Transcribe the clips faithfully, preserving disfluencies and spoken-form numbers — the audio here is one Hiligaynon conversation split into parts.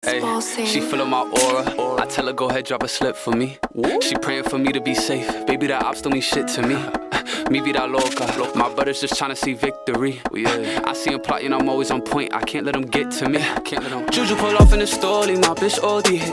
Ay, she feelin' my aura. I tell her, "Go ahead, drop a slip for me." She prayin' for me to be safe. Baby, the ops don't mean shit to me. Mi vida loca. My brothers just tryna see victory. I see 'em plotting, I'm always on point. I can't let 'em get to me. Juju pull off in the store, leave my bitch O D.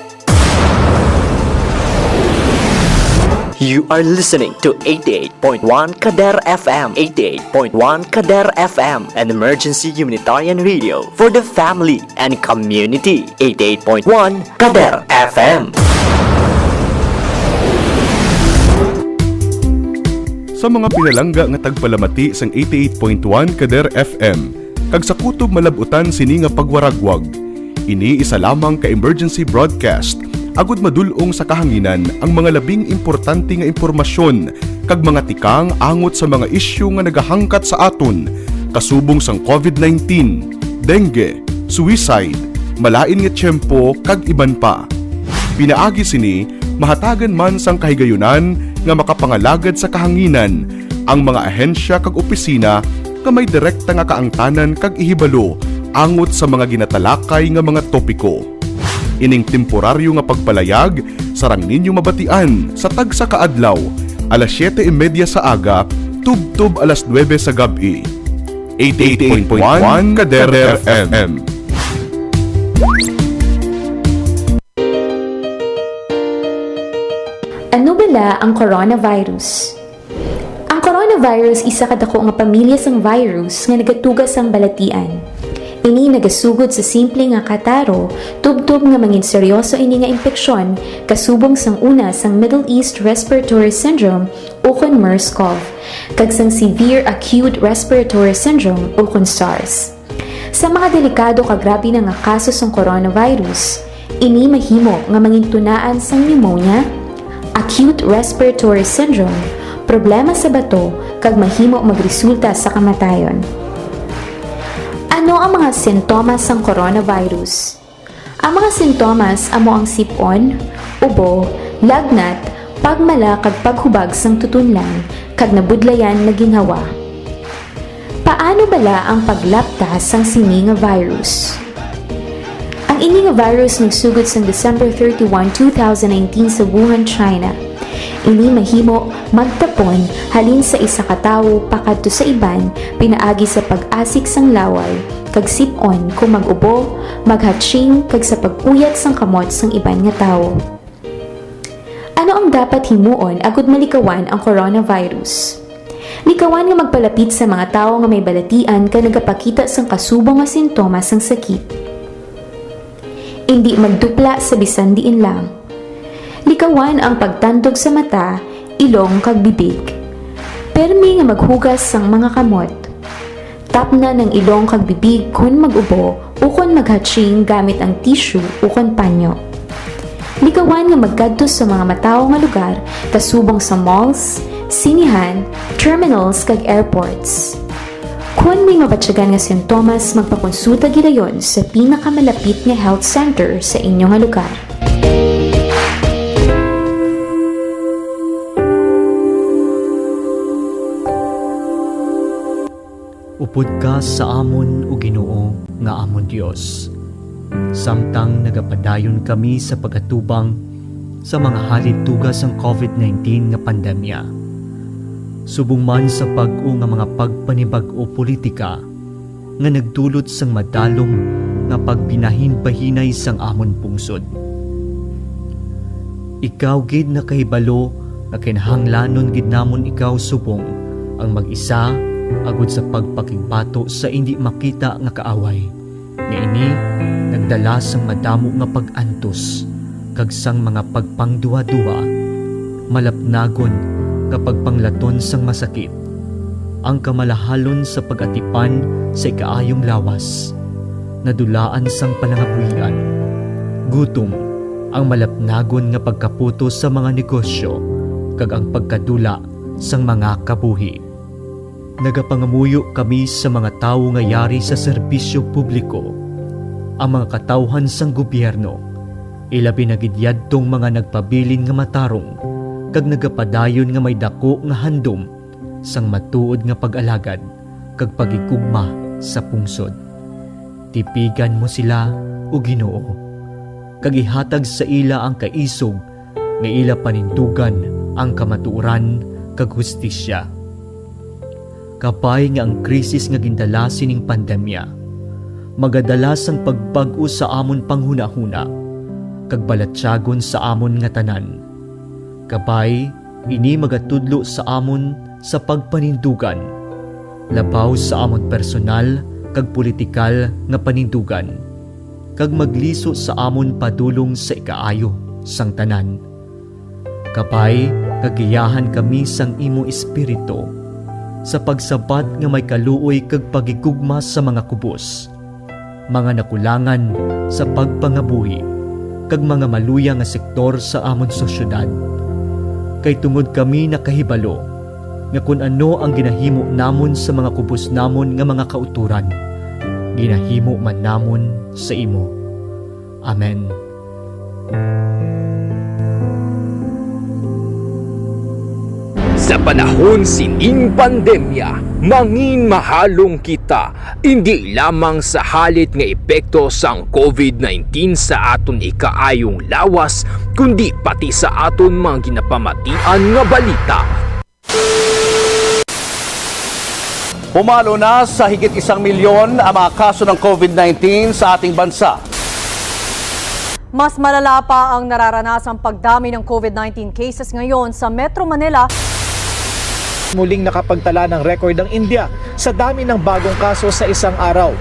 You are listening to eighty-eight point one Kader F M. Eighty-eight point one Kader F M, an emergency humanitarian radio for the family and community. Eighty-eight point one Kader F M. Sa mga pinalangga nga tagpalamati sang eighty-eight point one Kader F M, kag sa kutob malab-utan sini nga pagwaragwag, ini isa lamang ka emergency broadcast, agud madul-ong sa kahanginan ang mga labing importante nga impormasyon kag mga tikang angot sa mga isyu nga nagahangkat sa aton, kasubong sang covid nineteen, dengue, suicide, malain nga tiyempo, kag iban pa. Pinaagi sini, mahatagan man sang kahigayunan nga makapangalagad sa kahanginan ang mga ahensya kag opisina nga may direkta nga kaangtanan kag ihibalo angot sa mga ginatalakay nga mga topiko. Ining temporaryo nga pagpalayag sarang ninyo mabatian sa tagsa ka adlaw, alas siyete y media sa aga tubtob alas nuebe sa gab-i. Eighty-eight point one Kader F M. Ano bala ang coronavirus? Ang coronavirus isa ka dako nga pamilya sang virus nga nagatuga sang balatian. Ini nagasugod sa simple nga kataro, tubtob nga mangin seryoso ini nga impeksyon, kasubong sang una sang Middle East Respiratory Syndrome ukon MERS-CoV, kag sang Severe Acute Respiratory Syndrome ukon SARS. Sa mga delikado kag grabe na nga kaso sang coronavirus, ini mahimo nga mangintunaan sang pneumonia, acute respiratory syndrome, problema sa bato, kag mahimo magresulta sa kamatayon. Ano ang mga sintomas sang coronavirus? Ang mga sintomas amo ang sip-on, ubo, lagnat, pagmala kag paghubag sang tutunlan, kag nabudlayan nga ginhawa. Paano bala ang paglapta sang sini nga virus? Ang ini nga virus nagsugod sang December thirty-one, two thousand nineteen sa Wuhan, China. Ini mahimo magtapon halin sa isa ka tawo pakadto sa iban pinaagi sa pag-asik sang laway, kag sip-on kon mag-ubo, maghatching, kag sa pag-uyat sang kamot sang iban nga tawo. Ano ang dapat himuon agud malikawan ang coronavirus? Likawan nga magpalapit sa mga tawo nga may balatian kag nagapakita sang kasubong nga sintomas sang sakit. Indi magdupla sa bisan diin lang. Likawan ang pagtandog sa mata, ilong, kag bibig. Permi nga maghugas sang mga kamot. Tapna ang ilong kag bibig kon mag-ubo ukon maghatching gamit ang tissue ukon panyo. Likawan nga magkadto sa mga matawo nga lugar, kasubong sa malls, sinihan, terminals, kag airports. Kon may mabatyagan nga sintomas, magpakonsulta gidayon sa pinakamalapit nga health center sa inyo nga lugar. Upod ka sa amon, O Ginoo, nga amon Dios, samtang nagapadayon kami sa pag-atubang sa mga halid tuga sang covid nineteen nga pandemya, subong man sa bag-o nga mga pagpanibag-o politika nga nagdulot sang madalom nga pagbinahinbahinay sang amon pungsod. Ikaw gid nakahibalo nga kinahanglanon gid namon ikaw subong ang mag-isa, agud sa pagpakigbato sa indi makita nga kaaway, nga ini nagdala sang madamo nga pag-antos kag sang mga pagpangduhaduha, malapnagon nga pagpanglaton sang masakit, ang kamalahalon sa pag-atipan sa ikaayong lawas, nadulaan sang palangabuhian, gutom, ang malapnagon nga pagkaputos sa mga negosyo, kag ang pagkadula sang mga kabuhi. Nagapangamuyo kami sa mga tawo nga yari sa serbisyo publiko, ang mga katawuhan sang gobyerno, ilabi na gid yadtong mga nagpabilin nga matarong, kag nagapadayon nga may daku nga handom sang matuod nga pag-alagad kag paghigugma sa pungsod. Tipigan mo sila, O Ginoo, kag ihatag sa ila ang kaisog nga ila panindugan ang kamatuoran kag hustisya. Kabay nga ang krisis nga gindala sining pandemya magadala sang pagbag-o sa amon panghunahuna kag balatyagon sa amon nga tanan. Kabay, ini magatudlo sa amon sa pagpanindugan, labaw sa amon personal kag politikal nga panindugan, kag magliso sa amon padulong sa ikaayo sang tanan. Kabay, nga giyahan kami sang imo Espiritu, sa pagsabat nga may kaluoy kag paghigugma sa mga kubos, mga nakulangan sa pagpangabuhi, kag mga maluya nga sektor sa amon sosyedad. Kay tungod kami nakahibalo nga kon ano ang ginahimo namon sa mga kubos namon nga mga kautoran, ginahimo man namon sa imo. Amen. Sa panahon sining pandemya, mangin mahalong kita, indi lamang sa halit nga epekto sang covid nineteen sa aton ikaayong lawas, kundi pati sa aton mga ginapamatian nga balita. Pumalo na sa higit isang milyon ang mga kaso ng covid nineteen sa ating bansa. Mas malala pa ang nararanasang pagdami ng covid nineteen cases ngayon sa Metro Manila. Muling nakapagtala ng record ang India sa dami ng bagong kaso sa isang araw.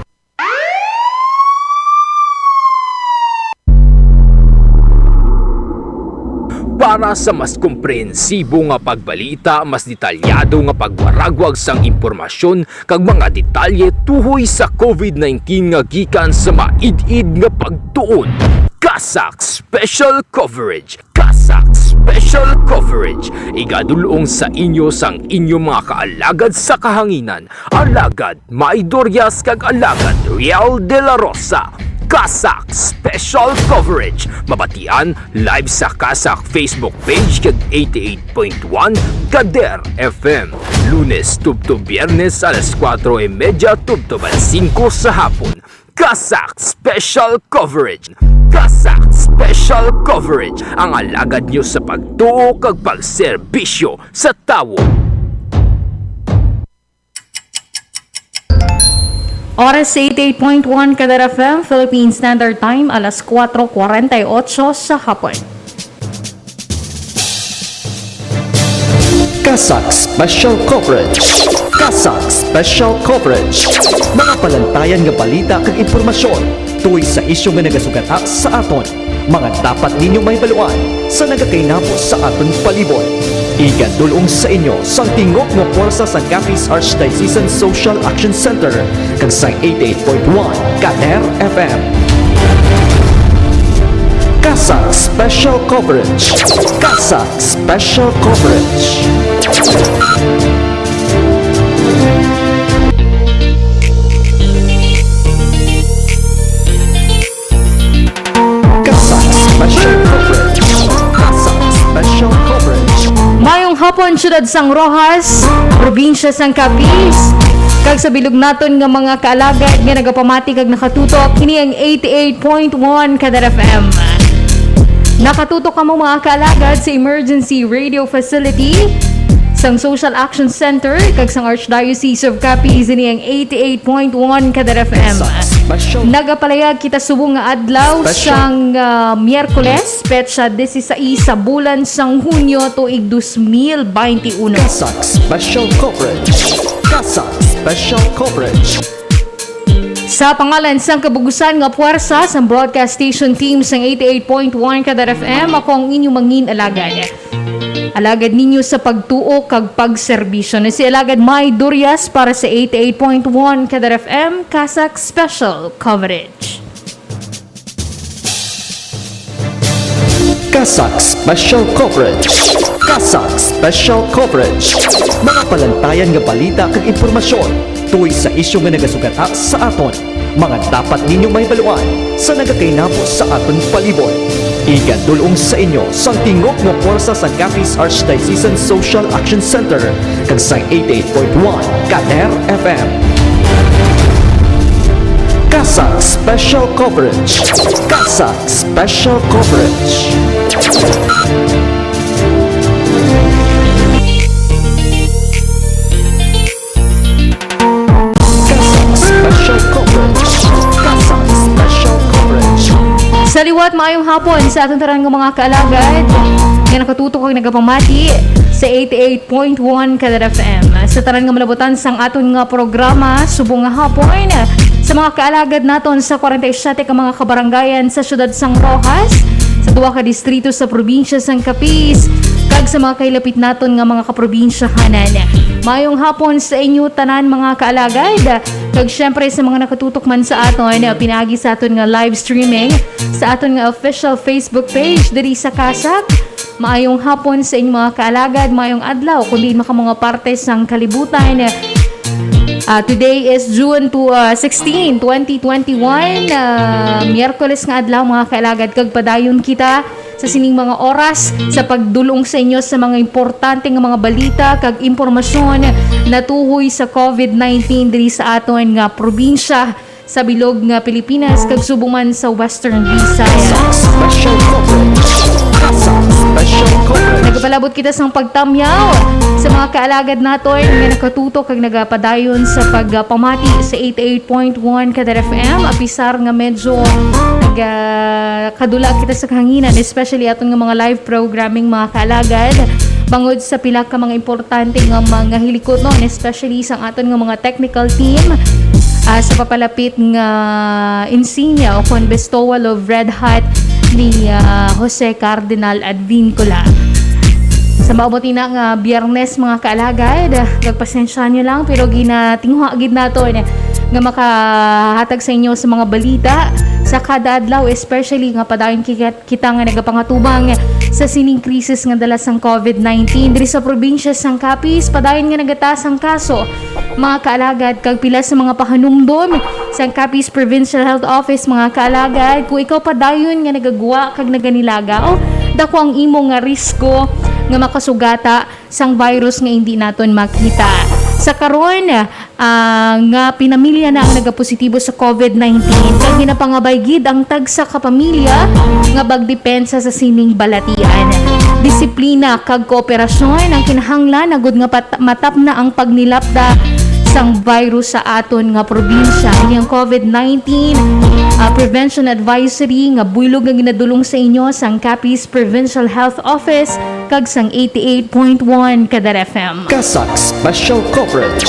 Para sa mas komprehensibo nga pagbalita, mas detalyado nga pagwaragwag sang impormasyon kag mga detalye tuhoy sa covid nineteen nga gikan sa maid-id nga pagtuon, CASAC Special Coverage. CASAC Special Coverage, igadul-ong sa inyo sang inyo mga kaalagad sa kahanginan, Alagad May Dorias kag Alagad Riel de la Rosa. CASAC Special Coverage, mabatian live sa CASAC Facebook page kag eighty-eight point one Kader F M, Lunes tubtob Biyernes alas kuwatro y medya tubtob alas singko sa hapon. CASAC Special Coverage. CASAC Special Coverage, ang alagad niyo sa pagtuo kag pagserbisyo sa tawo. Oras sa eighty-eight point one Kadar F M, Philippine Standard Time, alas kuwatro kwarenta y ocho sa hapon. CASAC Special Coverage. CASAC Special Coverage. Mga palantayan nga balita kag impormasyon tuhoy sa isyu nga nagasugata sa aton. Mga dapat ninyo mahibaluan sa nagakainabo sa aton palibot. Igadul-ong sa inyo sang tingog nga pwersa sang Capiz Archdiocesan Social Action Center kag sang eighty-eight point one Kader F M. CASAC Special Coverage. CASAC Special Coverage. CASAC Special Coverage. CASAC Special Coverage. Mayong hapon, Siyudad sang Roxas, Probinsya sang Capiz, kag sa bilog naton nga mga kaalagad nga nagapamati kag nakatutok, ini ang eighty-eight point one Kadar F M. Nakatutok kamo, mga kaalagad, sa Emergency Radio Facility sang Social Action Center kag sang Archdiocese of Capiz, ini ang eighty-eight point one Kadar F M. Special. Nagapalayag kita subong nga adlaw Special. sang, ah, Miyerkules, petsa disisais sa bulan sang Hunyo, tuig dos mil baynte uno. CASAC Special Coverage. CASAC Special Coverage. Sa pangalan sang kabugusan nga puwersa sang broadcast station team sang eighty-eight point one Kadar F M, ako ang inyong mangin alagad. Alagad ninyo sa pagtuo kag pagserbisyo na si Alagad May Durias para sa eighty-eight point one Kadar F M, CASAC Special Coverage. CASAC Special Coverage. CASAC Special Coverage. Mga palantayan nga balita kag impormasyon tuhoy sa isyu nga nagasugata sa aton. Mga dapat ninyo mahibaluan sa nagakainabo sa aton palibot. Igadul-ong sa inyo sang tingog nga pwersa sang Capiz Archdiocesan Social Action Center kag sang eighty-eight point one Kader F M. CASAC Special Coverage. CASAC Special Coverage. CASAC Special Coverage. CASAC Special Coverage. Sa liwat, maayong hapon sa aton tanan nga mga kaalagad nga nakatutok ug nagapamati sa eighty-eight point one Kadar F M. Sa tanan nga malabutan sang aton nga programa, subong nga hapon sa mga kaalagad naton sa forty-seven ka mga kabarangayan sa siyudad sang Roxas, sa duha ka distrito sa probinsya sang Capiz, kag sa mga kahilapit naton nga mga kaprobinsyahanan. Maayong hapon sa inyo tanan, mga kaalagad, kag syempre sa mga nakatutok man sa aton, pinaagi sa aton nga live streaming sa aton nga official Facebook page diri sa CASAC. Maayong hapon sa inyo, mga kaalagad, maayong adlaw kung diin man ka mga parte sang kalibutan. Ah, today is June to, ah, sixteen, twenty twenty-one, ah, Miyerkules nga adlaw, mga kaalagad, kag padayon kita sa sining mga oras sa pagdul-ong sa inyo sa mga importante nga mga balita kag impormasyon natuhoy sa covid nineteen diri sa aton nga probinsya, sa bilog nga Pilipinas, kag subong man sa Western Visayas. Special coverage. CASAC Special Coverage. Nagapalabot kita sang pagtamyaw sa mga kaalagad naton nga nakatutok kag nagapadayon sa pagpamati sa eighty-eight point one Kadar F M, apisar nga medyo nagakadula kita sa kahanginan, especially aton nga mga live programming, mga kaalagad, bangod sa pila ka mga importante nga mga hilikuton, especially sang aton nga mga technical team, ah, sa papalapit nga insignia o kon bestowal of Red Hat ni, ah, Jose Cardinal Advincula. Sa maabot ina nga Biyernes, mga kaalagad, nagpasensya niyo lang, pero ginatinguha gid naton nga makahatag sa inyo sa mga balita sa kada adlaw, especially nga padayon kita, kita nga nagapangatubang sa sining krisis nga dala sang covid nineteen. Diri sa probinsya sang Capiz, padayon nga nagataas ang kaso, mga kaalagad, kag pila sa mga pahanumdom sang Capiz Provincial Health Office, mga kaalagad, kung ikaw padayon nga nagagwa kag naganilagaw, dako ang imo nga risko nga makasugata sang virus nga indi naton makita. Sa karon, ah, nga pinamilya na ang nagapositibo sa covid nineteen, kag ginapangabay gid ang tagsa ka pamilya nga magdepensa sa sining balatian. Disiplina kag kooperasyon ang kinahanglan agud nga pat-, matapna ang pagnilapda sang virus sa aton nga probinsya. Ini ang covid nineteen, ah, Prevention Advisory nga buylog nga ginadul-ong sa inyo sang Capiz Provincial Health Office kag sang eighty-eight point one Kadar F M. CASAC Special Coverage.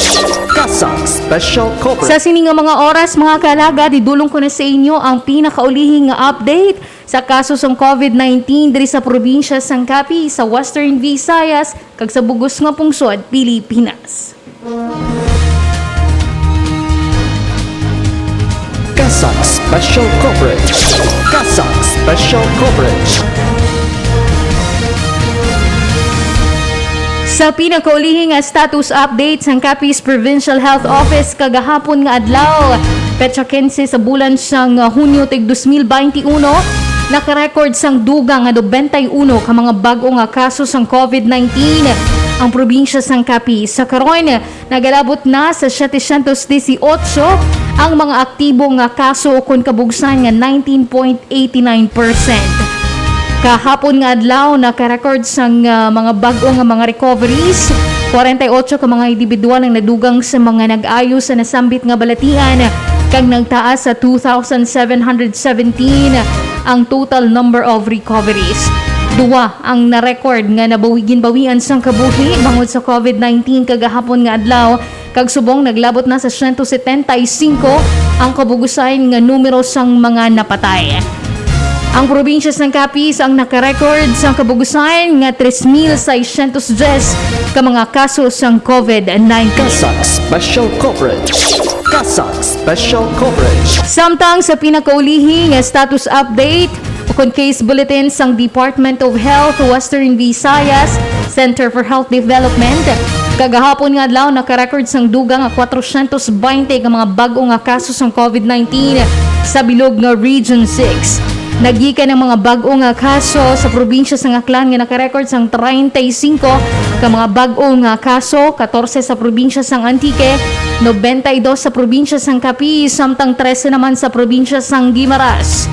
CASAC Special Coverage. Sa sini nga mga oras, mga kaalagad, idul-ong ko na sa inyo ang pinakaulihi nga update sa kaso sang covid nineteen diri sa probinsya sang Capiz, sa Western Visayas, kag sa bug-os nga pungsod, Pilipinas. CASAC Special Coverage. CASAC Special Coverage. Sa pinakaulihi nga status update sang Capiz Provincial Health Office kagahapon nga adlaw, petsa quince sa bulan sang Hunyo tig dos mil baynte uno, nakarecord sang dugang nga nobenta y uno ka mga bag-o nga kaso sang covid nineteen ang probinsya sang Capiz. Sa karon, nagalabot na sa setecientos dieciocho ang mga aktibo nga kaso, ukon kabugsan nga nineteen point eighty-nine percent. Kahapon nga adlaw, naka-record sang, ah, mga bag-o nga mga recoveries. Kwarenta y ocho ka mga individual ang nadugang sa mga nag-ayo sa nasambit nga balatian, kag nagtaas sa two thousand seven hundred seventeen ang total number of recoveries. Duwa ang na-record nga nabawi-, ginbawian sang kabuhi bangod sa covid nineteen kagahapon nga adlaw, kag subong naglabot na sa siyento setenta y singko ang kabug-usan nga numero sang mga napatay. Ang probinsya sang Capiz ang naka-record sang kabug-usan nga tres mil seiscientos diyes ka mga kaso sang covid nineteen. CASAC Special Coverage. CASAC Special Coverage. Samtang sa pinakaulihi nga status update, ukon case bulletin sang Department of Health Western Visayas Center for Health Development, kagahapon nga adlaw naka-record sang dugang nga kwatrocientos baynte ka mga bag-o nga kaso sang covid nineteen sa bilog nga Region six. Nagikan ang mga bag-o nga kaso sa probinsya sang Aklan nga naka-record sang treinta y cinco ka mga bag-o nga kaso, katorse sa probinsya sang Antique, nobenta y dos sa probinsya sang Capiz, samtang trese naman sa probinsya sang Guimaras.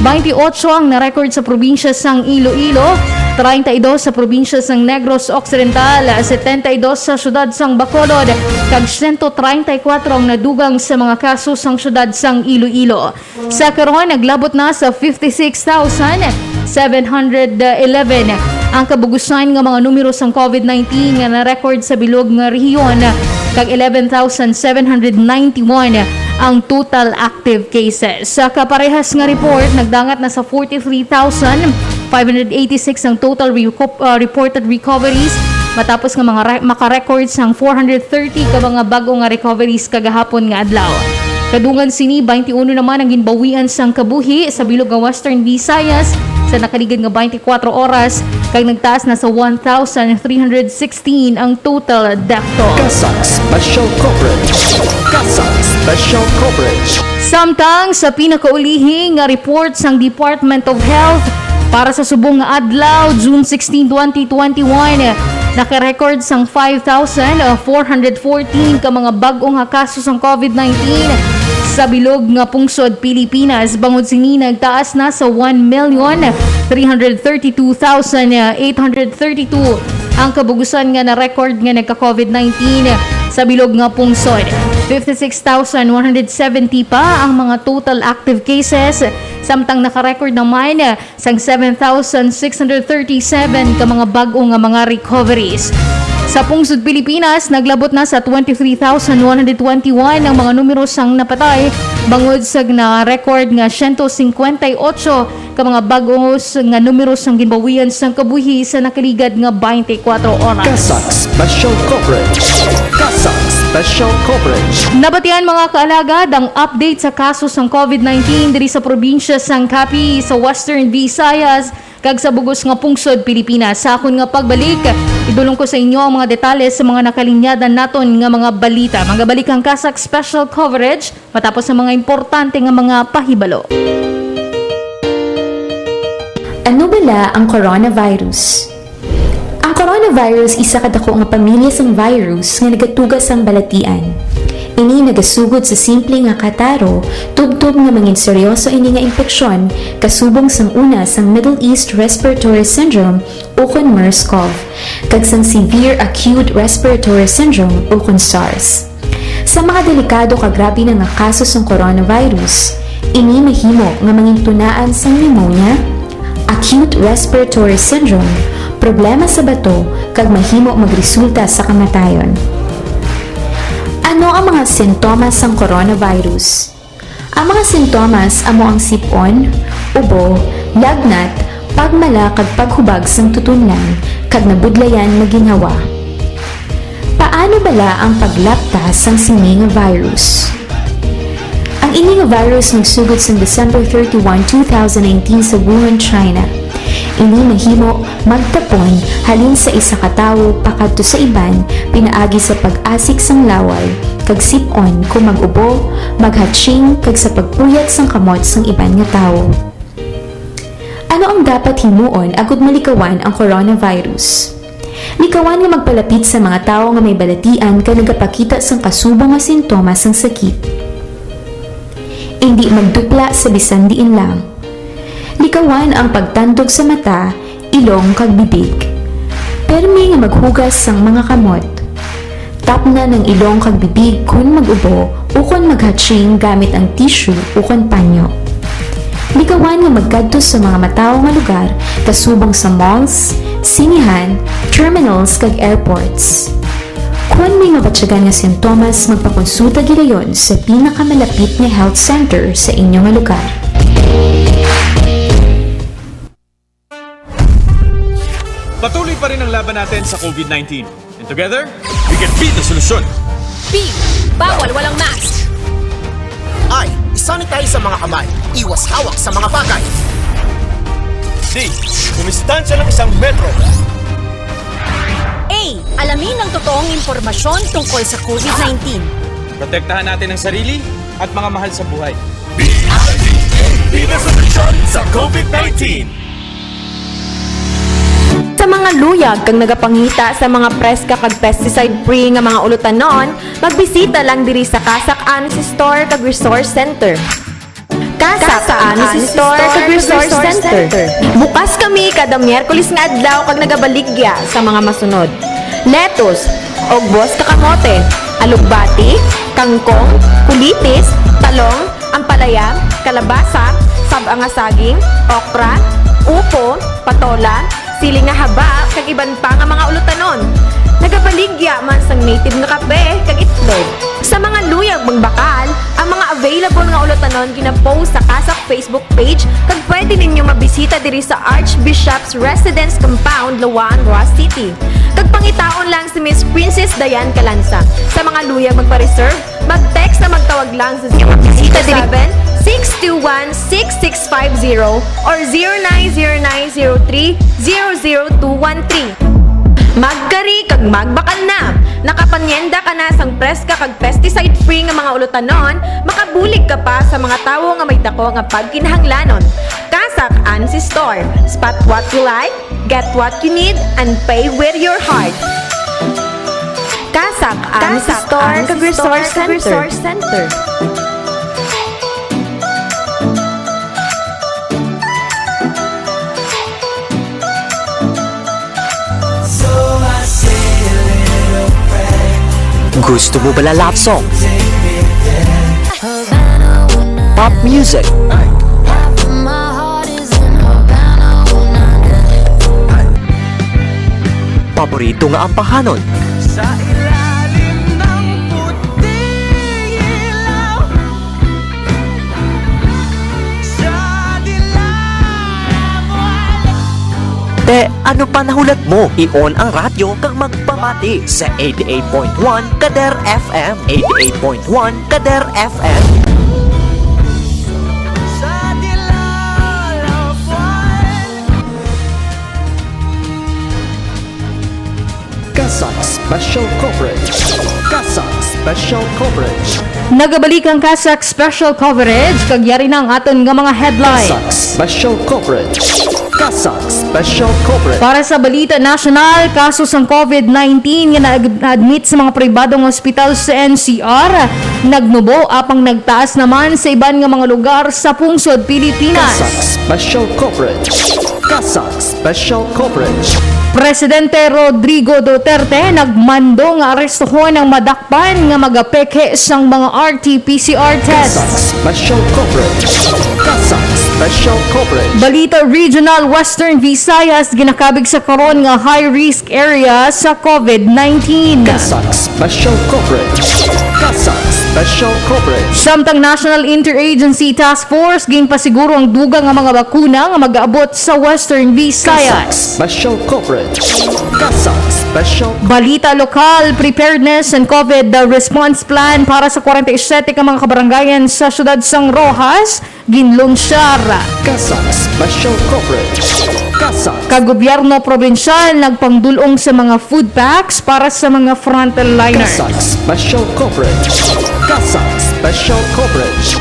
Baynte otso ang na-record sa probinsya sang Iloilo, treinta y dos sa probinsya sang Negros Occidental, setenta y dos sa siyudad sang Bacolod, kag siyento treinta y kuwatro ang nadugang sa mga kaso sang siyudad sang Iloilo. Sa karon, naglabot na sa fifty-six thousand seven hundred eleven ang kabugusan nga mga numero sang COVID nineteen nga na-record sa bilog nga rehiyon, kag eleven thousand seven hundred ninety-one ang total active cases. Sa kaparehas nga report, nagdangat na sa forty-three thousand five hundred eighty-six ang total reco-, uh, reported recoveries, matapos nga mga re-, maka-record sang four hundred thirty ka mga bag-o nga recoveries kagahapon nga adlaw. Kadungan sini, twenty-one naman ang ginbawian sang kabuhi sa bilog nga Western Visayas sa nakaligad nga twenty-four oras, kag nagtaas na sa one thousand three hundred sixteen ang total death toll. CASAC Special Coverage. CASAC Special Coverage. Samtang sa pinakaulihi nga report sang Department of Health para sa subong nga adlaw, June sixteen, twenty twenty-one, naka-record sang five thousand four hundred fourteen ka mga bag-o nga kaso sang COVID nineteen sa bilog nga pungsod Pilipinas. Bangod sini, nagtaas na sa one million three hundred thirty-two thousand eight hundred thirty-two ang kabugusan nga na-record nga nagka-COVID nineteen sa bilog nga pungsod. Fifty-six thousand one hundred seventy pa ang mga total active cases, samtang naka-record naman sang seven thousand six hundred thirty-seven ka mga bag-o nga mga recoveries. Sa pungsod Pilipinas, naglabot na sa twenty-three thousand one hundred twenty-one ang mga numero sang napatay, bangod sa na-record nga siyento singkwenta y otso ka mga bag-o s-, nga numero sang ginbawian sang kabuhi sa nakaligad nga twenty-four oras. CASAC Special Coverage. CASAC Special Coverage. Nabatian, mga kaalagad, ang update sa kaso sang COVID nineteen diri sa probinsya sang Capiz, sa Western Visayas, kag sa bug-os nga pungsod Pilipinas. Sa akon nga pagbalik, idulong ko sa inyo ang mga detalye sa mga nakalinyadan naton nga mga balita. Magabalik ang CASAC Special Coverage matapos ang mga importante nga mga pahibalo. Ano bala ang coronavirus? Ang coronavirus isa ka dako nga pamilya sang virus nga nagatuga sang balatian. Ini nagasugod sa simple nga kataro, tubtob nga mangin seryoso ini nga impeksyon, kasubong sang una sang Middle East Respiratory Syndrome ukon MERS-CoV, kag sang Severe Acute Respiratory Syndrome ukon SARS. Sa mga delikado kag grabe na nga kaso sang coronavirus, ini mahimo nga mangintunaan sang pneumonia, acute respiratory syndrome, problema sa bato, kag mahimo magresulta sa kamatayon. Ano ang mga sintomas sang coronavirus? Ang mga sintomas amo ang sip-on, ubo, lagnat, pagmala kag paghubag sang tutunlan, kag nabudlayan nga ginhawa. Paano bala ang paglapta sang sini nga virus? Ang ini nga virus nagsugod sang December thirty-one, two thousand nineteen sa Wuhan, China. Ini mahimo magtapon halin sa isa ka tawo pakadto sa iban pinaagi sa pag-asik sang laway, kag sip-on kon mag-ubo, maghatching, kag sa pagpuyat sang kamot sang iban nga tawo. Ano ang dapat himuon agud malikawan ang coronavirus? Likawan nga magpalapit sa mga tawo nga may balatian kag nagapakita sang kasubong nga sintomas sang sakit. Indi magdupla sa bisan diin lang. Likawan ang pagtandog sa mata, ilong, kag bibig. Permi nga maghugas sang mga kamot. Tapnan ang ilong kag bibig kon mag-ubo ukon maghatching gamit ang tissue ukon panyo. Likawan nga magkadto sa mga matawo nga lugar, kasubong sa malls, sinehan, terminals, kag airports. Kon may mabatyagan nga sintomas, magpakonsulta gilayon sa pinakamalapit nga health center sa inyo nga lugar. Patuloy pa rin ang laban natin sa COVID nineteen. And together, we can be the solution. P, bawal walang mask. I, isanitize ang mga kamay. Iwas hawak sa mga bagay. D, dumistansya ng isang metro. A, alamin ang totoong impormasyon tungkol sa COVID nineteen. Protektahan natin ang sarili at mga mahal sa buhay. B I D A, be the solution sa COVID nineteen. Sa mga luyag kag nagapangita sa mga preska kag pesticide-free nga mga ulutanon, magbisita lang diri sa Kasak Anus Store kag Resource Center. Kasak Anus Store kag Resource Center. Bukas kami kada Miyerkules nga adlaw kag nagabaligya sa mga masunod: lettuce, ugbos ka kamote, alugbati, kangkong, kulitis, talong, ampalaya, kalabasa, sab-a nga saging, okra, upo, patola, siling nga haba, kag iban pa nga mga ulutanon. Nagabaligya man sang native nga kape kag itlog. Sa mga luyag magbakal, ang mga available nga ulutanon gina-post sa Kasak Facebook page, kag pwede ninyo mabisita diri sa Archbishop's Residence Compound, Laua-an, Roxas City. Kag pangitaon lang si Miss Princess Diane Calanza. Sa mga luyag magpa-reserve, mag-text na magtawag lang sa zero two seven, six two one, six six five zero or zero nine zero nine zero three, zero zero two one three. Magkari kag magbakal na! Nakapanyenda ka na sang preska kag pesticide-free nga mga ulutanon, makabulig ka pa sa mga tawo nga may dako nga pagkinahanglanon. Kasak Ansi Store. Spot what you like, get what you need, and pay with your heart. Kasak Ansi Store kag Resource Center. Gusto mo bala love song? Pop music? Paborito nga ampahanon? Sa ilalim ng puting ilaw. Sa dilaw. Te, ano pa nahulat mo? I-on ang radyo kag magpamati sa eighty-eight point one Kader F M. Eighty-eight point one Kader F M. Sa dilaw. Kasak Special Coverage. Kasak Special Coverage. Nagabalik ang Kasak Special Coverage, kag yari na ang aton nga mga headlines. Kasak Special Coverage. Kasak Special Coverage. Para sa balita nasyonal, kaso sang covid nineteen nga na-, na-admit sa mga pribado nga ospital sa N C R nagnubo, apang nagtaas naman sa iban nga mga lugar sa pungsod Pilipinas. Kasak Special Coverage. Kasak Special Coverage. Presidente Rodrigo Duterte nagmando nga arestuhon ang madakpan nga magapeke sang mga R T P C R test. Kasak Special Coverage. Kasak Special Coverage. Balita Regional: Western Visayas ginakabig sa karon nga high risk area sa covid nineteen. Kasak Special Coverage. Kasak Special Coverage. Samtang National Interagency Task Force ginpasiguro ang dugang nga mga bakuna nga mag-abot sa Western Visayas. Kasak Special Coverage. Kasak Special. Balita lokal: preparedness and covid response plan para sa kwarenta y siyete ka mga kabarangayan sa siyudad sang Roxas ginlunsyar. Kasak Special Coverage. Kasak. Kag gobyerno probinsyal nagpangdul-ong sa mga food packs para sa mga frontliners. Kasak Special Coverage. Kasak Special Coverage.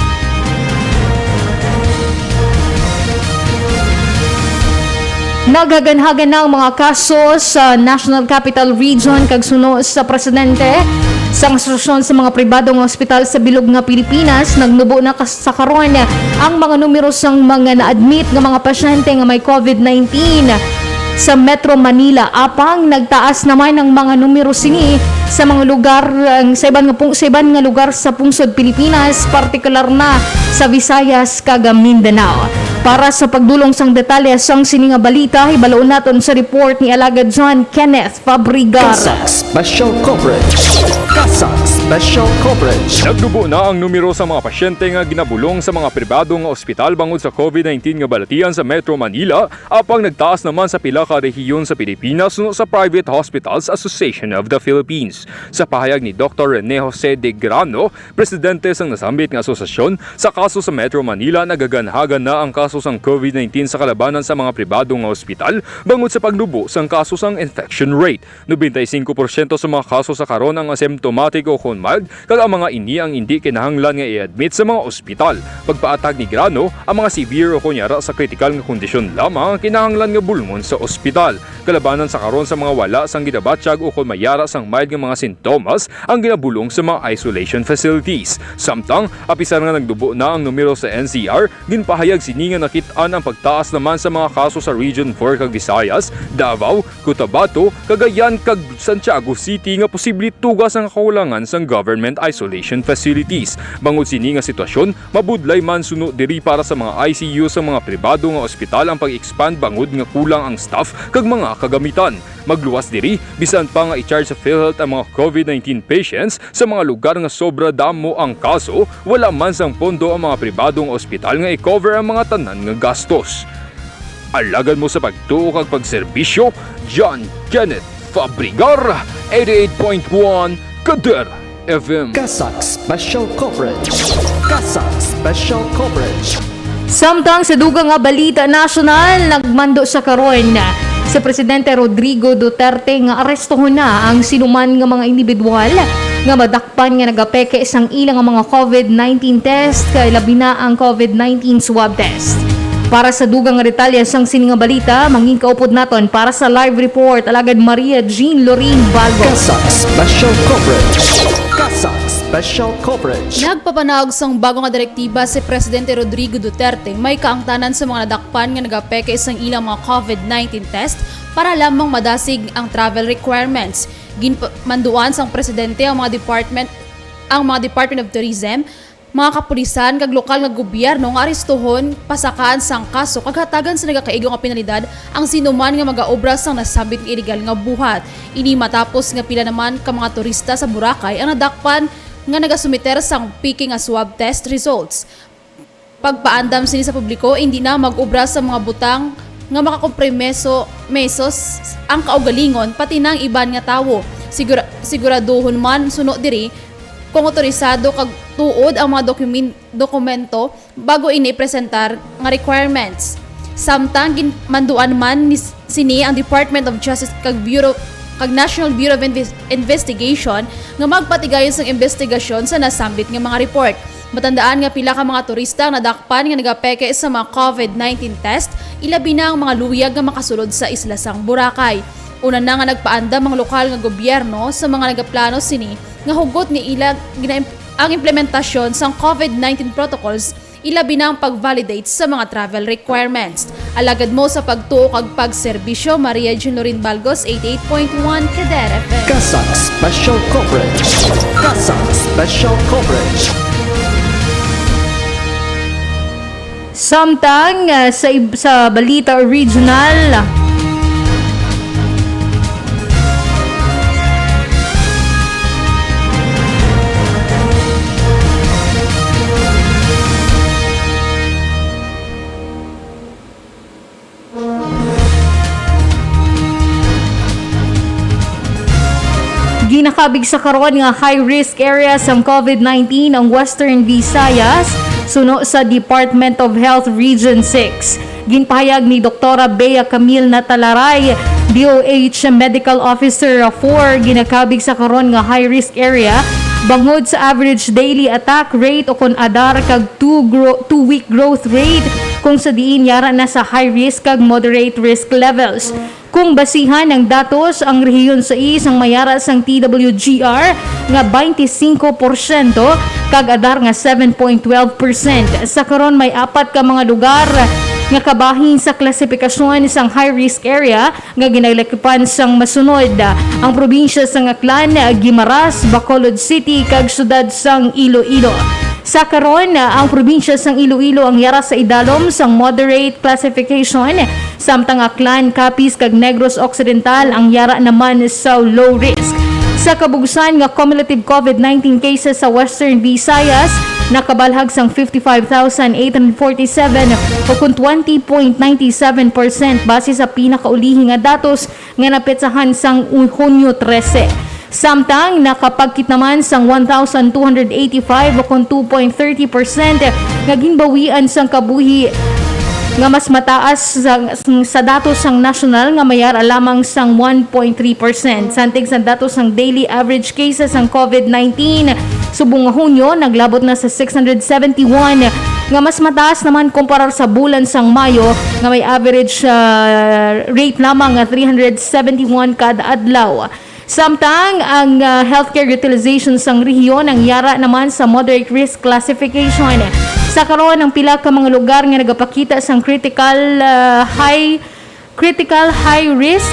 Naghaganhagan na ang mga kaso sa National Capital Region, kag suno sa presidente sang Asosasyon sa mga Pribado nga Ospital sa Bilog nga Pilipinas, nagnubo na kas-, sa karon ang mga numero sang mga na-admit nga mga pasyente nga may covid nineteen sa Metro Manila, apang nagtaas naman ang mga numero sini sa mga lugar, ang, sa iban nga pung-, sa iban nga lugar sa pungsod Pilipinas, partikular na sa Visayas kag Mindanao. Para sa pagdul-ong sang detalye sang sini nga balita, hibaluon naton sa report ni Alagad John Kenneth Fabregar. Kasak Special Coverage. Kasak Special Coverage. Nagnubo na ang numero sa mga pasyente nga ginabulong sa mga pribado nga ospital bangod sa covid nineteen nga balatian sa Metro Manila, apang nagtaas naman sa pila ka rehiyon sa Pilipinas suno sa Private Hospitals Association of the Philippines. Sa pahayag ni Doktor Rene Jose de Grano, presidente sang nasambit nga asosasyon, sa kaso sa Metro Manila, nagaganhagan na ang kaso sang covid nineteen sa kalabanan sa mga pribado nga ospital bangod sa pagnubo sang kaso sang infection rate. Nobenta y singko porsyento sa mga kaso sa karon ang asymptomatic o kon mild, kag ang mga ini ang indi kinahanglan nga i-admit sa mga ospital. Pagpaatag ni Grano, ang mga severe o kon yara sa kritikal nga kondisyon lamang ang kinahanglan nga bulungon sa ospital. Kalabanan sa karon sa mga wala sang ginabatyag o kon may yara sang mild nga mga sintomas ang ginabulong sa mga isolation facilities. Samtang, apisar nga nagdubo na ang numero sa N C R, ginpahayag sini nga nakit-an ang pagtaas naman sa mga kaso sa Region four kag Visayas, Davao, Cotabato, Cagayan, kag Santiago City nga posible tuga sang kakulangan sang government isolation facilities. Bangod sini nga sitwasyon, mabudlay man suno diri para sa mga I C U sa mga pribado nga ospital ang pag-expand bangod nga kulang ang staff kag mga kagamitan. Magluwas diri, bisan pa nga i-charge sa PhilHealth ang mga COVID nineteen patients sa mga lugar nga sobra damo ang kaso, wala man sang pondo ang mga pribado nga ospital nga i-cover ang mga tanan nga gastos. Alagad mo sa pagtuo kag pagserbisyo, John Kenneth Fabregar, eighty-eight point one Kader F M. CASAC Special Coverage. CASAC Special Coverage. Samtang sa dugang nga balita nasyonal, nagmando sa karon si Presidente Rodrigo Duterte nga arestohon na ang sinuman nga mga individual nga madakpan nga nagapeke sang ila nga mga COVID nineteen test, kay labi na ang COVID nineteen swab test. Para sa dugang nga detalye sang sini nga balita, mangin kaupod naton para sa live report, Alagad Maria Jean Lorin Balbos. CASAC Special Coverage. CASAC Special Coverage. Nagpapanaog sang bago nga direktiba si Presidente Rodrigo Duterte, may kaangtanan sa mga nadakpan nga nagapeke sang ilang mga COVID nineteen test para lamang madasig ang travel requirements. Ginmanduan sang presidente ang mga department, ang mga Department of Tourism, mga kapulisan kag lokal nga gobyerno nga arestohon, pasakaan sang kaso kag hatagan sa nagakaigo nga penalidad ang sinuman nga magaobra sang nasambit nga iligal nga buhat. Ini matapos nga pila naman ka mga turista sa Boracay ang nadakpan nga nagasumiter sang peke nga swab test results. Pagpaandam sini sa publiko, indi na mag-obra sa mga butang nga makakompromiso, mesos ang kaugalingon, pati na ang iban nga tawo. Sigura-, siguraduhon man suno diri kung otorisado kag tuod ang mga dokumen-, dokumento bago ini presentar nga requirements. Samtang ginmanduan man ni s-, sini ang Department of Justice kag Bureau, kag National Bureau of Inves-, Investigation nga magpatigayon sang investigasyon sa nasambit nga mga report. Matandaan nga pila ka mga turista ang nadakpan nga nagapeke sa mga COVID nineteen test, ilabi na ang mga luyag nga makasulod sa isla sang Boracay. Una na nga nagpaandam ang lokal nga gobyerno sa mga nagaplano sini nga hugot nga ila ginaim-, ang implementasyon sang COVID nineteen protocols, ilabi na ang pag-validate sa mga travel requirements. Alagad mo sa pagtuo kag pagserbisyo, Maria Jean Lorin Balgos, eighty-eight point one Kader F M. CASAC Special Coverage. CASAC Special Coverage. Samtang, ah, sa ib-, sa balita regional, ginakabig sa karon nga high risk area sang COVID nineteen ang Western Visayas, suno sa Department of Health Region six. Ginpahayag ni Doktora Bea Camille Natalaray, D O H Medical Officer four, ginakabig sa karon nga high risk area bangod sa average daily attack rate o kon adar kag two gro-, two week growth rate, kung sa diin yara na sa high risk kag moderate risk levels. Kung basihan ang datos, ang rehiyon sais ang mayara sang T W G R nga twenty-five porsyento kag adar nga seven point twelve percent. Sa karon, may apat ka mga lugar nga kabahin sa klasipikasyon sang high risk area nga ginalakipan sang masunod: ang probinsya sang Aklan, Guimaras, Bacolod City, kag siyudad sang Iloilo. Sa karon, ang probinsya sang Iloilo ang yara sa idalom sang moderate classification, samtang Aklan, Capiz, kag Negros Occidental ang yara naman sa low risk. Sa kabugsan nga cumulative COVID nineteen cases sa Western Visayas, nakabalhag sang fifty-five thousand eight hundred forty-seven, o kon twenty point nine seven percent base sa pinakaulihi nga datos nga napetsahan sang Hunyo trese. Samtang nakapagkit naman sang one thousand two hundred eighty-five, o kon two point thirty percent, nga ginbawian sang kabuhi nga mas mataas sa, sa datos sang nasyonal nga may ara lamang sang one point three percent. Santig sa datos sang daily average cases sang COVID nineteen subong nga Hunyo, naglabot na sa six hundred seventy-one, nga mas mataas naman kumparar sa bulan sang Mayo nga may average, ah, rate lamang nga three hundred seventy-one kada adlaw. Samtang ang, ah, healthcare utilization sang rehiyon ang yara naman sa moderate risk classification. Sa karon, ang pila ka mga lugar nga nagapakita sang critical, ah, high, critical high risk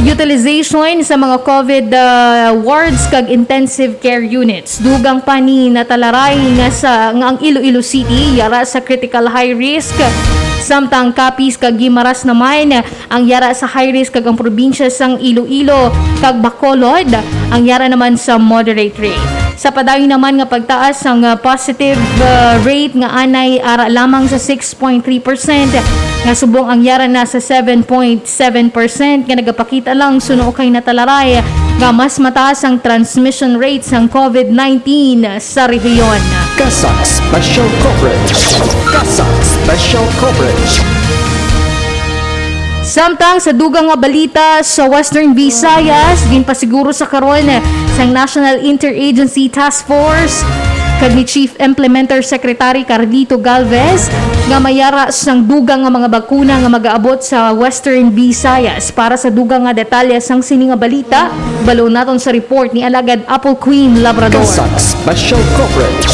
utilization sa mga COVID, ah, wards kag intensive care units. Dugang pa ni natalaray nga sa, nga ang Iloilo City yara sa critical high risk, samtang Capiz kag Guimaras naman ang yara sa high risk, kag ang probinsya sang Iloilo kag Bacolod ang yara naman sa moderate rate. Sa padayon naman nga pagtaas sang, ah, positive, ah, rate nga anay ara lamang sa six point three percent, nga subong ang yara na sa seven point seven percent, nga nagapakita lang suno kay natalaray nga mas mataas ang transmission rate sang COVID nineteen sa rehiyon. CASAC Special Coverage. CASAC Special Coverage. Samtang sa dugang nga balita sa Western Visayas, ginpasiguro sa karon sang National Interagency Task Force kag ni Chief Implementer Secretary Carlito Galvez nga may ara sang dugang nga mga bakuna nga magaabot sa Western Visayas. Para sa dugang nga detalye sang sini nga balita, balon naton sa report ni Alagad Apple Queen Labrador. CASAC Special Coverage.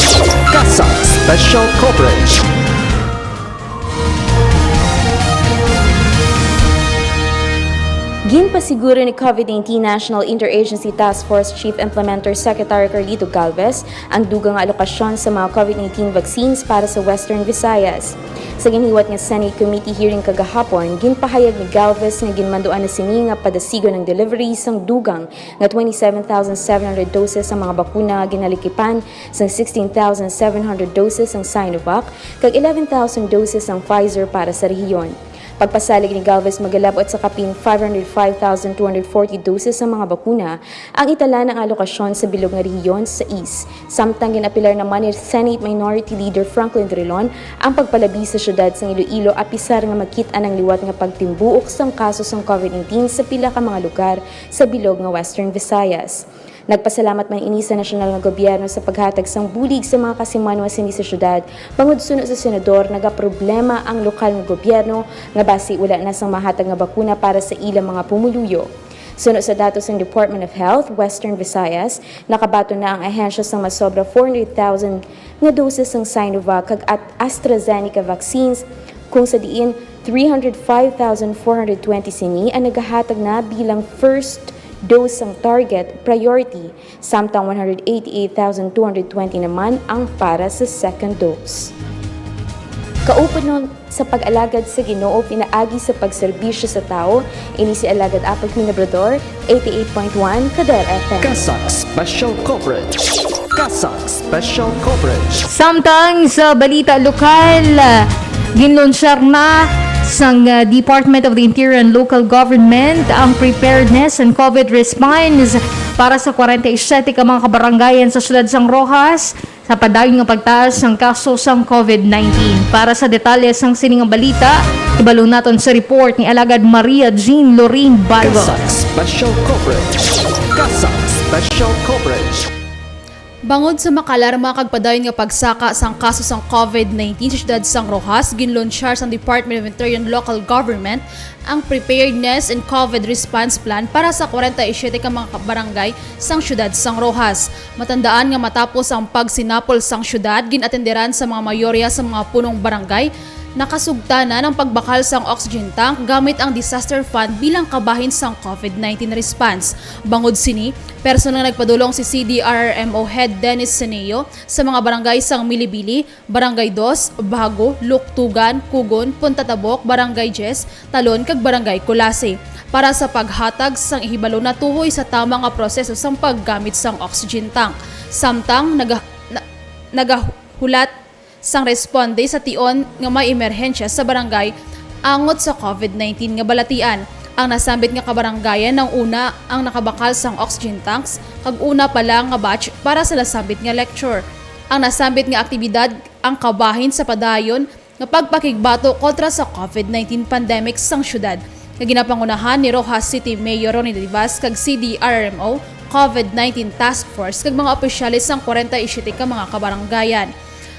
CASAC Special Coverage. Ginpasiguro ni COVID nineteen National Interagency Task Force Chief Implementer Secretary Carlito Galvez ang dugang nga alokasyon sa mga COVID nineteen vaccines para sa Western Visayas. Sa ginhiwat nga Senate Committee hearing kagahapon, ginpahayag ni Galvez nga ginmanduan na sini nga padasigon ang delivery sang dugang nga twenty-seven thousand seven hundred doses sang mga bakuna nga ginalikipan sang sixteen thousand seven hundred doses sang Sinovac kag eleven thousand doses sang Pfizer para sa rehiyon. Pagpasalig ni Galvez, magalabot sa kapin five hundred five thousand two hundred forty doses sang mga bakuna ang itala nga alokasyon sa bilog nga rehiyon sa East. Samtang ginapilar naman ni Senate Minority Leader Franklin Drilon ang pagpalabi sa siyudad sang Iloilo, apisar nga makit-an ang liwat nga pagtimbuok sang kaso sang COVID nineteen sa pila ka mga lugar sa bilog nga Western Visayas. Nagpasalamat man ini sa nasyonal nga gobyerno sa paghatag sang bulig sa mga kasimanwa sini sa siyudad, bangod suno sa senador, nagaproblema ang lokal nga gobyerno nga basi wala na sang mahatag nga bakuna para sa ilang mga pumuluyo. Suno sa datos sang Department of Health Western Visayas, nakabaton na ang ahensya sang masobra four hundred thousand nga doses sang Sinovac kag at AstraZeneca vaccines, kung sa diin three hundred five thousand four hundred twenty sini ang nagahatag na bilang first dose sang target priority, samtang one hundred eighty-eight thousand two hundred twenty naman ang para sa second dose. Kaupod nun sa pag-alagad sa Ginoo pinaagi sa pagserbisyo sa tawo, ini si Alagad Apple Queen Labrador, eighty-eight point one Kader F M. CASAC Special Coverage. CASAC Special Coverage. Samtang sa balita lokal, ginlunsyar na sang, uh, Department of the Interior and Local Government ang preparedness and COVID response para sa kwarenta y siyete ka mga kabarangayan sa siyudad sang Roxas sa padayon nga pagtaas sang kaso sang COVID nineteen. Para sa detalye sang sini nga balita, ibalon naton sa report ni Alagad Maria Jean Lorraine Balgo. CASAC Special Coverage. CASAC Special Coverage. Bangod sa makaalarma kag padayon nga pagsaka sang kaso sang COVID nineteen sa siyudad sang Roxas, ginlunsyar sang Department of Interior and Local Government ang Preparedness and COVID Response Plan para sa kwarenta y siyete ka mga barangay sang siyudad sang Roxas. Matandaan nga matapos ang pagsinapol sang siyudad, gin-atenderan sa mga mayorya sa mga punong barangay nakasugtanan ang pagbakal sang oxygen tank gamit ang disaster fund bilang kabahin sang COVID nineteen response. Bangod sini, personal nga nagpadulong si C D R R M O Head Dennis Seneo sa mga barangay sang Milibili, Barangay Dos, Bago, Luktugan, Kugon, Punta Tabok, Barangay Diez, Talon, kag Barangay Culasi para sa paghatag sang ihibalo natuhoy sa tama nga proseso sang paggamit sang oxygen tank. Samtang naga-, na-, nagahulat sang responde sa tion nga may emerhensya sa barangay angot sa COVID nineteen nga balatian. Ang nasambit nga kabarangayan nang una ang nakabakal sang oxygen tanks, kag una pa lang nga batch para sa nasambit nga lecture. Ang nasambit nga aktibidad ang kabahin sa padayon nga pagpakigbato kontra sa COVID nineteen pandemic sang syudad, nga ginapangunahan ni Roxas City Mayor Ronnie Rivas kag C D R R M O, COVID nineteen Task Force, kag mga opisyales sang kwarenta y siyete ka mga kabarangayan.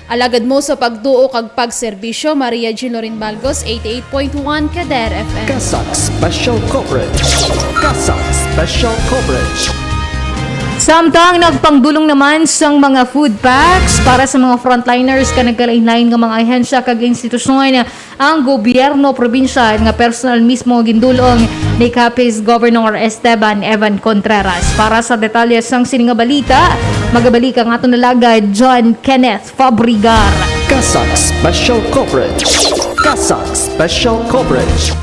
Alagad mo sa pagtuo kag pagserbisyo, Maria Jean Lorin Balgos, eighty-eight point one Kader F M. CASAC Special Coverage. CASAC Special Coverage. Samtang nagpangdulong naman sang mga food packs para sa mga frontliners ka nagkalain-lain nga mga ahensya kag institusyon, ang gobyerno probinsyal nga personal mismo gindulong ni Capiz Governor Esteban Evan Contreras. Para sa detalye sang sini nga balita, magabalik ang aton alagad John Kenneth Fabregar. CASAC Special Coverage. CASAC Special Coverage.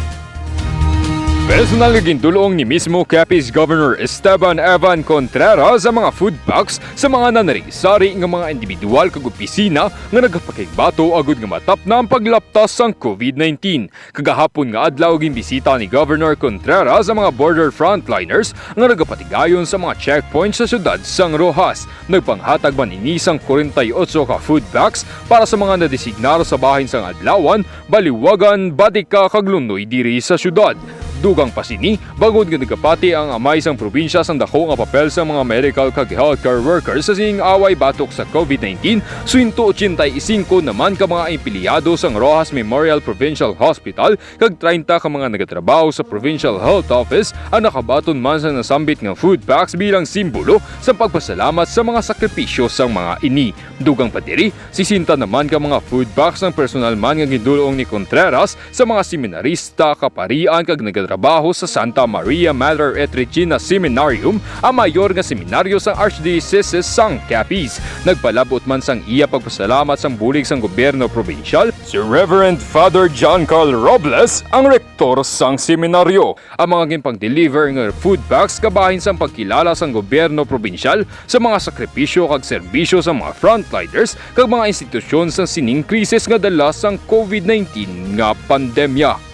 Personal nga gindulong ni mismo Capiz Governor Esteban Evan Contreras ang mga food packs sa mga nanari-sari nga mga individual kag opisina nga nagapakigbato agud nga matapna ang paglaptas sang COVID nineteen. Kagahapon nga adlaw, ginbisita ni Governor Contreras ang mga border frontliners nga nagapatigayon sa mga checkpoint sa siyudad sang Roxas. Nagpanghatag man ini sang kwarenta y otso ka food packs para sa mga nadesignar sa bahin sang Adlawan, Baliwagan, Batica, kag Lonoy diri sa siyudad. Dugang pa sini, bangod nga nagapati ang amay sang probinsya sang dako nga papel sang mga medical kag healthcare workers sa sining away batok sa COVID nineteen, sento ochenta y singko naman ka mga empleyado sang Roxas Memorial Provincial Hospital kag treinta ka mga nagatrabaho sa Provincial Health Office ang nakabaton man sa nasambit nga food packs bilang simbolo sa pagpasalamat sa mga sakripisyo sang mga ini. Dugang pa diri, sesenta naman ka mga food packs ang personal man nga gindulong ni Contreras sa mga seminarista, kaparian kag nagatrabaho sa Santa Maria Mother et Regina Seminarium, ang mayor nga seminaryo sang Archdiocese sang Capiz. Nagpalabot man sang iya pagpasalamat sang bulig sang gobyerno probinsyal si Reverend Father John Carl Robles, ang rektor sang seminaryo. Ang mga ginpang-deliver nga food packs kabahin sang pagkilala sang gobyerno probinsyal sa mga sakripisyo kag serbisyo sa mga frontliners kag mga institusyon sa sining krisis nga dala sang COVID nineteen nga pandemya.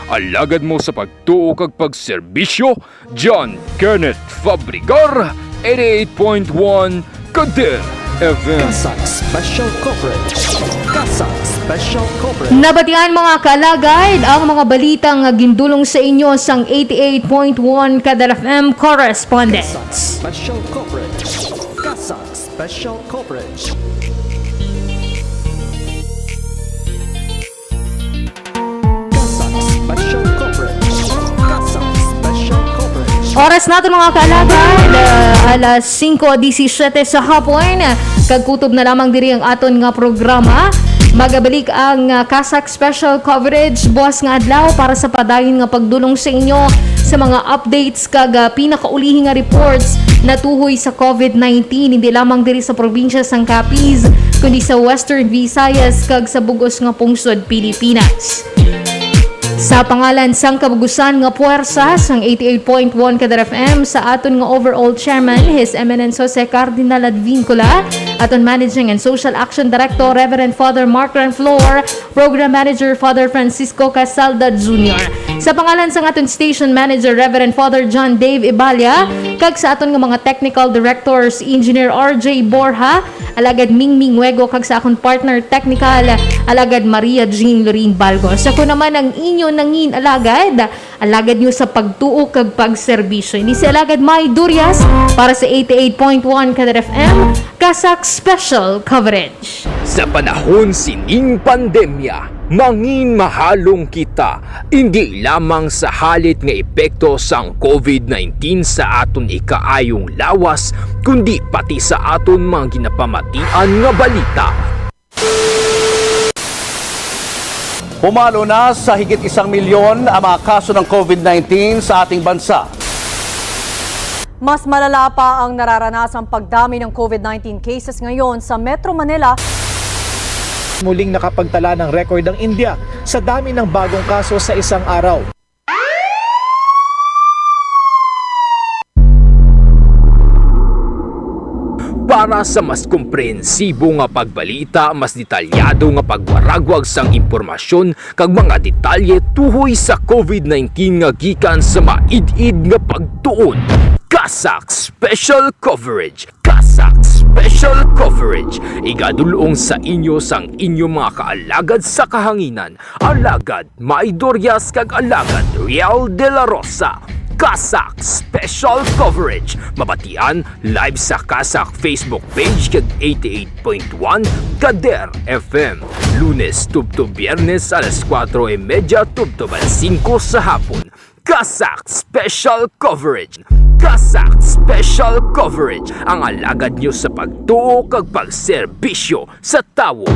Alagad mo sa pagtuo kag pagserbisyo, John Kenneth Fabregar, eighty-eight point one Kader F M. CASAC Special Coverage. CASAC Special Coverage. Nabatian, mga kaalagad, ang mga balita nga gindulong sa inyo sang eighty-eight point one Kader F M correspondent. CASAC Special Coverage. CASAC Special Coverage. CASAC Special Coverage. CASAC Special Coverage. Oras naton, mga kaalagad, uh, alas singko disisiete sa hapon. Kag kutob na lamang diri ang aton nga programa. Magabalik ang, uh, CASAC Special Coverage buwas nga adlaw para sa padayon nga pagdulong sa inyo sa mga updates kag, uh, pinakaulihi nga reports natuhoy sa COVID nineteen, hindi lamang diri sa probinsya sang Capiz, kundi sa Western Visayas kag sa bug-os nga pungsod Pilipinas. Sa pangalan sang kabug-usan nga puwersa sang eighty-eight point one Kader F M, sa aton nga overall chairman, His Eminence Jose Cardinal Advincula, aton Managing and Social Action Director, Reverend Father Mark Ranflor, Program Manager, Father Francisco Casalda Junior. Sa pangalan sang aton Station Manager, Reverend Father John Dave Ibalia, kag sa aton nga mga Technical Directors, Engineer R J Borja, alagad Mingming Wego, kag sa akon partner technical, alagad Maria Jean Lorraine Balgos. Ako naman ang inyo nangin alagad, alagad nyo sa pagtuo kag pagserbisyo. Ini si Alagad May Durias para sa eighty-eight point one Kader F M, CASAC Special Coverage. Sa panahon sining pandemya, mangin mahalong kita, indi lamang sa halit nga epekto sang COVID nineteen sa aton ikaayong lawas, kundi pati sa aton mga ginapamatian nga balita. Pumalo na sa higit isang milyon ang mga kaso ng COVID nineteen sa ating bansa. Mas malala pa ang nararanasang pagdami ng COVID nineteen cases ngayon sa Metro Manila. Muling nakapagtala ng record ang India sa dami ng bagong kaso sa isang araw. Para sa mas komprehensibo nga pagbalita, mas detalyado nga pagwaragwag sang impormasyon, kag mga detalye tuhoy sa COVID nineteen nga gikan sa maid-id nga pagtuon. CASAC Special Coverage. CASAC Special Coverage, igadulong sa inyo sang inyo mga kaalagad sa kahanginan, Alagad May Dorias kag Alagad Riel de la Rosa. Kasak Special Coverage, mabatian live sa Kasak Facebook page kag eighty-eight point one Kader F M, Lunes tubtob Biyernes alas kuwatro y medya tubtob alas singko sa hapon. Kasak Special Coverage. Kasak Special Coverage, ang alagad nyo sa pagtuo kag pagserbisyo sa tawo.